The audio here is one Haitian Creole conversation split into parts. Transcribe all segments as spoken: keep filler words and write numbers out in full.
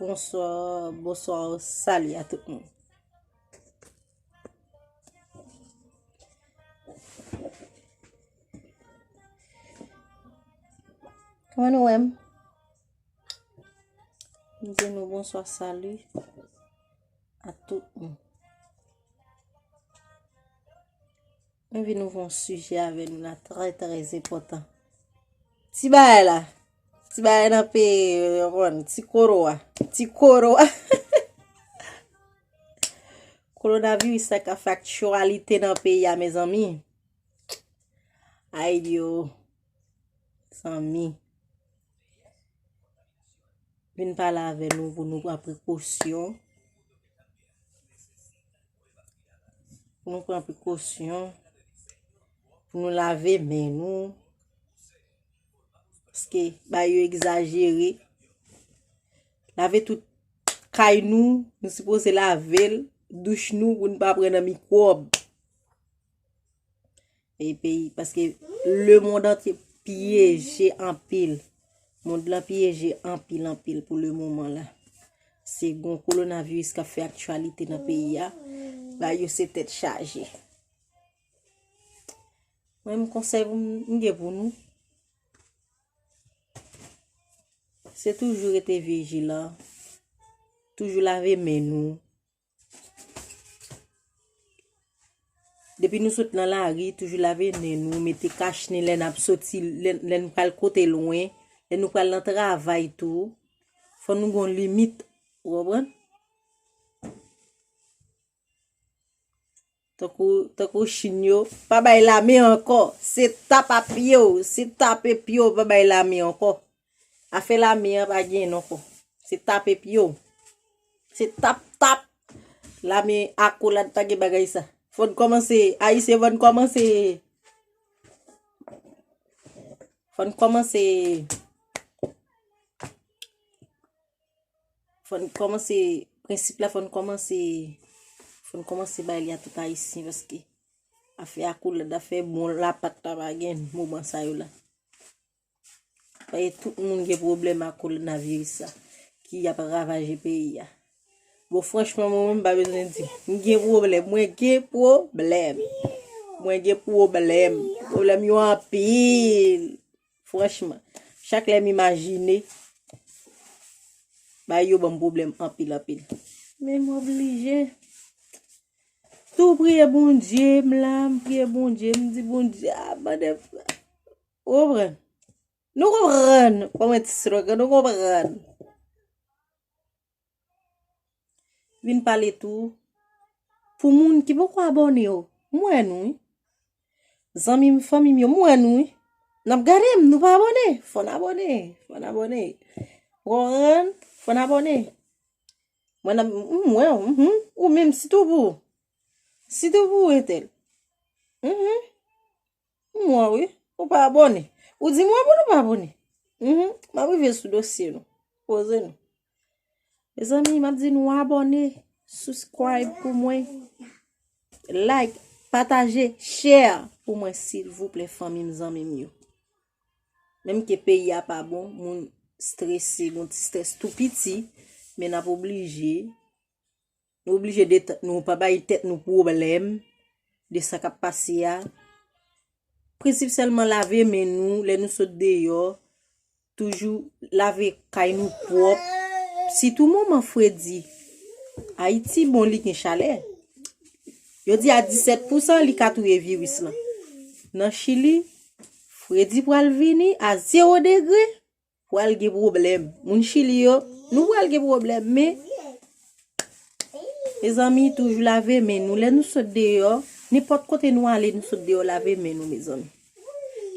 Bonswa, bonswa, sali a tout moun. Kòman nou wè m? M di nou bonswa, sali a tout moun. Mwen vin ouvri yon sijè avè nou la, trè, trè enpòtan. Ti bagay la, ti bagay nan peyi, w konprann, ti koro a, ti koro a. Kowonaviris la ka fè aktyalite nan peyi a, mezanmi. Ay, Dye, zanmi. Vin pale avè nou pou nou pran prekosyon. Pou nou pran prekosyon. Pou nou lave men nou. Paske bagay yo egzajere. Lave tout kay nou, nou sipoze lave l, douch nou, pou n pa pran nan mikwòb. E peyi, paske lemonn antye pyeje anpil. Mond lan pyeje anpil, anpil pou lemoman la. Se gon kowonaviris k ap fè aktyalite nan peyi a. Bagay yo se tèt chaje. Mwen, m konsèy pou m, m gen pou nou. Se toujou rete vijilan. Toujou lave men nou. Depi nou sot nan lari, toujou lave men nou, mete kach nen lè n ap soti, lè, lè n pral kote lwen, lè nou pral nan travay tou. Fò nou gon limit, ou konprann? Tankou, tankou Chin yo, pa bay lame ankò. Se tap a pye w, se tape pye w, pa bay lame ankò. Afè lame an pa gen non ankò. Se tape pye w. Se tap, tap. Lame akolad pa gen bagay sa. Fò n kòmanse, Ayisyen fò n kòmanse. Fò n kòmanse. Fò n kòmanse, prensip la, fò n kòmanse, fò n kòmanse bay li a tout Ayisyen, paske afè akolad, afè bon lapat la pa gen moman sa yo la. Paske tout moun gen pwoblèm ak kowonaviris sa, ki ap ravaje peyi a. Bon, franchman, mwen menm, m pa bezwen di. M gen pwoblèm, mwen gen pwoblèm. Mwen gen pwoblèm. Pwoblèm yo anpil. Franchman, chak lè m imajine, bagay yo ban m pwoblèm anpil, anpil. Men m oblije tou priye Bondye, m la, m priye Bondye, m di Bondye, a, mande, ou konprann? Nou konprann, kòman ti slogan, nou konprann. Vin pale tou pou moun ki poko abòne yo. M wè nou, wi. Zanmi m, fanmi m yo, m wè nou, wi. N ap gade m, nou pa abòne. Fò n abòne, fò n abòne. Ou konprann? Fò n abòne. Mwen, n ap, m wè w, mhm. Ou menm, sitou pou ou. Sitou pou ou, entèl. Mhm. M wè w, wi. Ou pa abòne. Ou di m wè pou nou pa abòne. Mhm. M ap rive sou dosye nou. Poze nou. Mezanmi, m ap di nou abòne, subscribe pou mwen. Like, pataje, share pou mwen, silvouplè, fanmi m, zanmi m yo. Menm ke peyi a pa bon, moun strese, gon ti strès tou piti, men n ap oblije Nou oblije detante nou, pa bay tèt nou pwoblèm de sa k ap pase a. Prensip sèlman lave men nou lè nou sot deyò. Toujou lave kay nou pwòp. Sitou moman fredi. Ayiti bon, li gen chalè. Yo di a disèt pousan li ka touye viris lan. Nan Chili, fredi pral vini a zewo degre. Pral gen pwoblèm. Moun Chili yo, nou pral gen pwoblèm, men, mezanmi, toujou lave men nou. Lè nou sot deyò, nenpòt kote nou ale, nou sot deyò, lave men nou, mezanmi.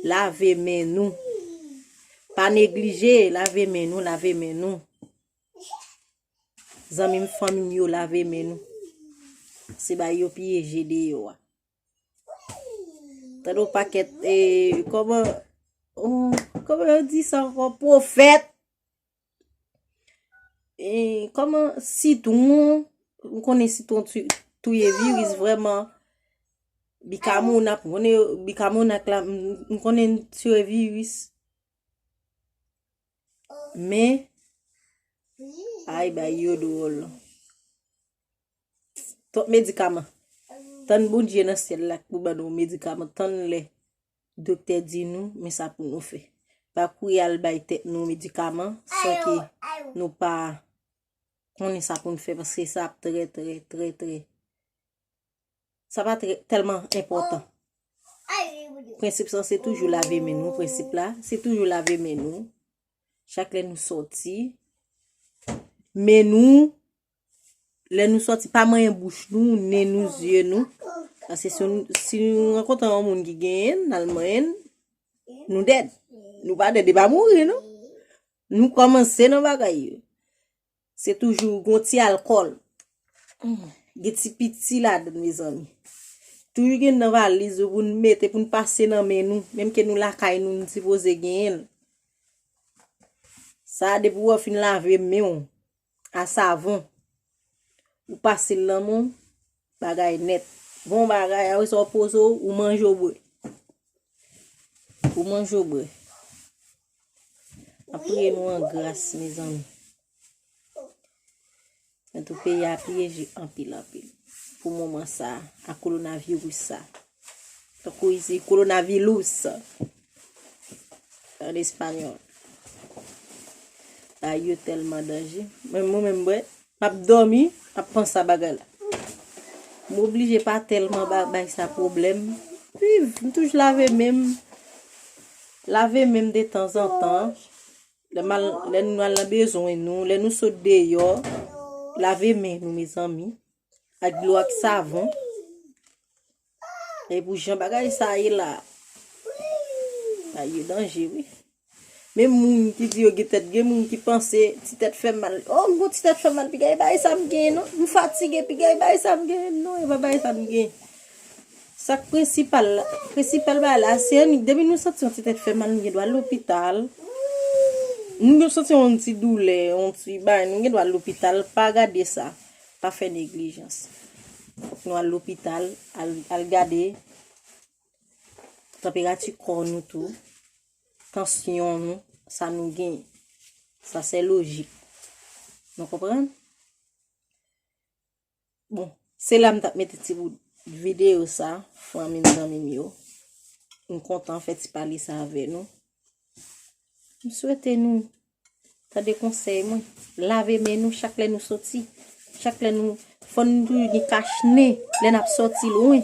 Lave men nou. Pa neglije, lave men nou, lave men nou. Zanmi m, fanmi m yo, lave men nou. Se bagay yo pyeje deyò a. Tande yon pakèt, e, kòman, oh, kòman yo di sa ankò? Pwofèt. E, kòman sitwon, m konnen sitwon tu-, touye viris vrèman. Bikamonat, m konnen bikamonat la, m, m konnen l touye viris. Men, Ay bay yo dwòl. Twòp medikaman. Tann Bondye nan syèl la pou ban nou medikaman. Tann lè doktè di nou, men sa pou nou fè. Pa kouri al bay tèt nou medikaman san ke nou pa konnen sa pou n fè, paske sa ap trè, trè, trè, trè. Sa pa trè, tèlman enpòtan. Prensip sa, se toujou lave men nou. Prensip la, se toujou lave men nou. Chak lè nou sòti. Men nou, lè nou sòti, pa manyen bouch nou, nen nou, zye nou. Paske si, si nou rankontre yon moun ki genyen l, n al manyen l, nou dèd. Nou pa dèd, e pa mouri, non. Nou kòmanse nan bagay yo. Se toujou gon ti alkòl. Gen ti piti ladan, mezanmi. Toujou gen nan valiz ou pou n mete, pou n pase nan men nou. Menm ke nou lakay nou, nou sipoze genyen l. Sa, depi w fin lave men w a savon, ou pase l nan men w, bagay nèt. Bon bagay, apre sa, w poze w, ou manje, w bwè. Ou manje, w bwè. Anpil nou an gras, mezanmi. Nan tout peyi a pyeje anpil, anpil. Pou moman sa, a kowonaviris sa. Tankou isi, coronavirus. An espanyòl. Ay, yo tèlman danje. Men mwen menm, bwè, m ap dòmi, m ap panse a bagay la. M oblije pa tèlman ba, bay sa pwoblèm. Viv, m toujou lave men m. Lave men m detanzantan. Lè m al, lè nou al nan bezwen nou, lè nou sot deyò, lave men nou, mezanmi, ak dlo ak savon. E pou jan bagay sa ye la, bagay yo danje, wi. Men moun ki di yo gen tèt, gen moun ki panse ti tèt fè mal. Oh, m gon ti tèt fè mal, piga e bagay sa m genyen, non. M fatige, piga e bagay sa m genyen, non, e pa bagay sa m genyen. Sa k prensipal la, prensipal bagay la, se annik, depi nou santi yon ti tèt fè mal, nou gen dwa al lopital. Nou santi yon ti doulè, yon ti bagay, nou gen dwa al lopital, pa gade sa, pa fè neglijans. Fòk nou al lopital, al, al gade tanperati kò nou tou, tansyon nou, sa nou gen. Sa se lojik. Nou konprann? Bon, se la m t ap mete ti bout videyo sa, fanmi m, zanmi m yo. M kontan fè ti pale sa avè nou. M swete nou tande konsèy mwen. Lave men nou chak lè nou soti. Chak lè nou, fò nou toujou gen kach nen lè n ap sòti lwen.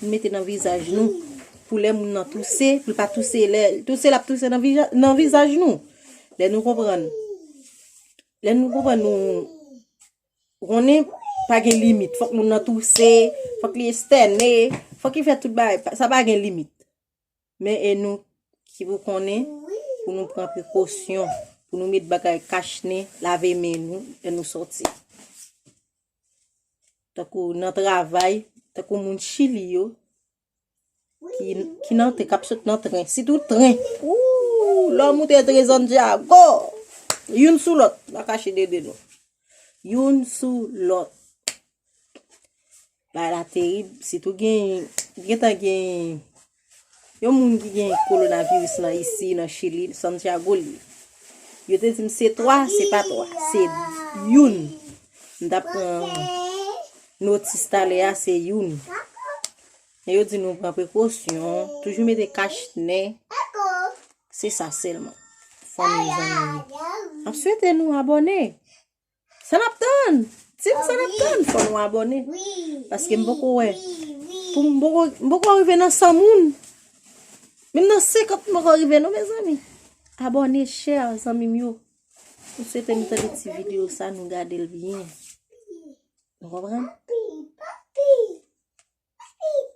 Nou mete nan vizaj nou. Pou lè moun nan touse, pou l pa touse, lè l touse, l ap touse nan vija-, nan vizaj nou. Lè nou konprann, lè nou konprann nou Ou konnen, pa gen limit. Fòk moun nan touse, fòk li estène, fòk li fè tout bagay. Pa, sa pa gen limit. Men e nou ki pou konnen, pou nou pran prekosyon, pou nou met bagay kach nen, lave men nou, lè nou sòti. Tankou nan travay, tankou moun Chili yo, ki, ki nan tren, k ap sot nan tren. Sitou tren. Ooh, lè w moute tren Santiago. Youn sou lòt. Pa kache dede nou. Youn sou lòt. Bagay la terib. Sitou gen, gentan gen yon moun ki gen kowonaviris nan isi, nan Chili, Santiago li ye. Yo te di m se twa, se pa twa. Se youn. M t ap pran notis talè a, se youn. Men yo di nou pran prekosyon, toujou mete kach nen. Se sa sèlman. Fanmi, zanmi yo. M ap swete nou abòne. Sa n ap tann? Di m sa n ap tann, fò nou abòne. Paske m poko wè. Pou m poko, m poko rive nan san moun. Menm nan senkant m poko rive non, mezanmi. Abòne, share, zanmi m yo. M swete nou tande ti videyo sa, nou gade l byen. Nou konprann?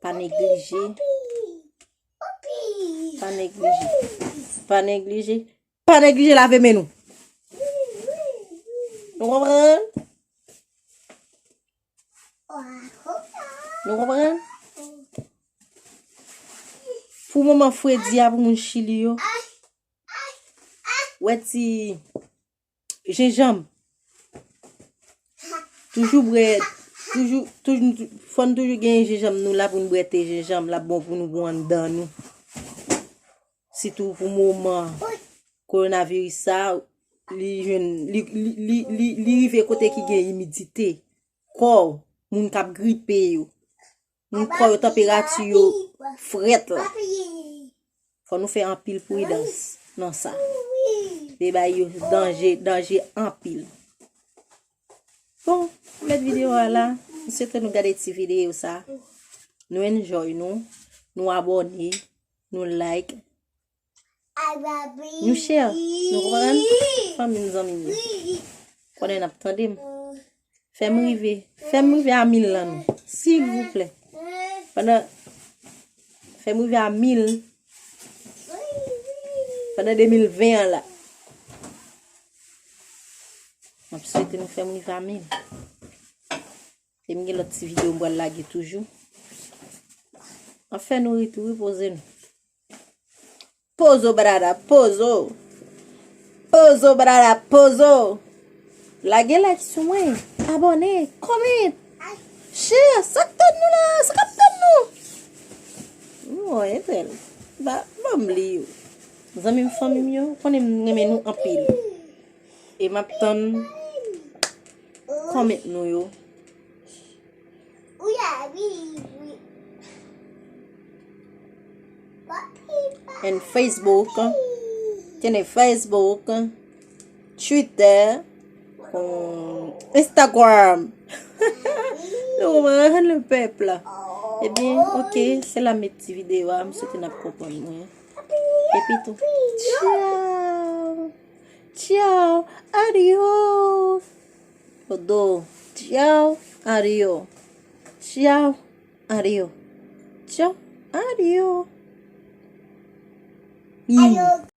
Pa neglije. Pa neglije. Pa neglije. Pa neglije lave men nou. Nou konprann? Nou konprann? Pou moman fredi a pou moun Chili yo. Wè ti jenjanm. Toujou bwè, toujou, toujou, fò n toujou gen jenjanm nou la pou n bwè te jenjanm, l ap bon pou nou, pou anndan nou. Sitou pou moman kowonaviris sa, Li jwenn, li, li, li, li, li rive kote ki gen imidite. Kò moun k ap gripe yo. Moun kò yo tanperati yo frèt la. Fò nou fè anpil pridans nan sa. Li bay yo danje, danje anpil. Bon, m met videyo a la. M swete nou gade ti videyo sa. Nou enjoy nou. Nou abòne. Nou like. Nou share. Nou konprann? Fanmi m, zanmi m yo. Konnen n ap tande m. Fè m rive. Fè m rive a mil lan nou. Silvouplè. Pandan, fè m rive a mil. Pandan de mil ven an la. M ap swete nou fè m rive a mil. E m gen lòt ti videyo m pral lage toujou. Anfen, nou ri tou, wi, poze nou. Pozo, brada, pozo. Pozo, brada, pozo. Lage like sou mwen. Abòne, comment, share. Sa k tann nou la? Sa k ap tann nou? Mwen, entèl. Ba, ban m li yo. Zanmi m, fanmi m yo, konnen m renmen nou anpil. E m ap tann comment nou yo. And Facebook. Tiene Facebook. Twitter. Instagram. Nou konprann le pèp la. Ebyen, ok, se la m met ti videyo a. M swete n ap konprann mwen. Epi tou, tchao. Tchao. Adios. Pozo. Tchao. Adios. Tchao. Adios. Tchao. Adios. Adios.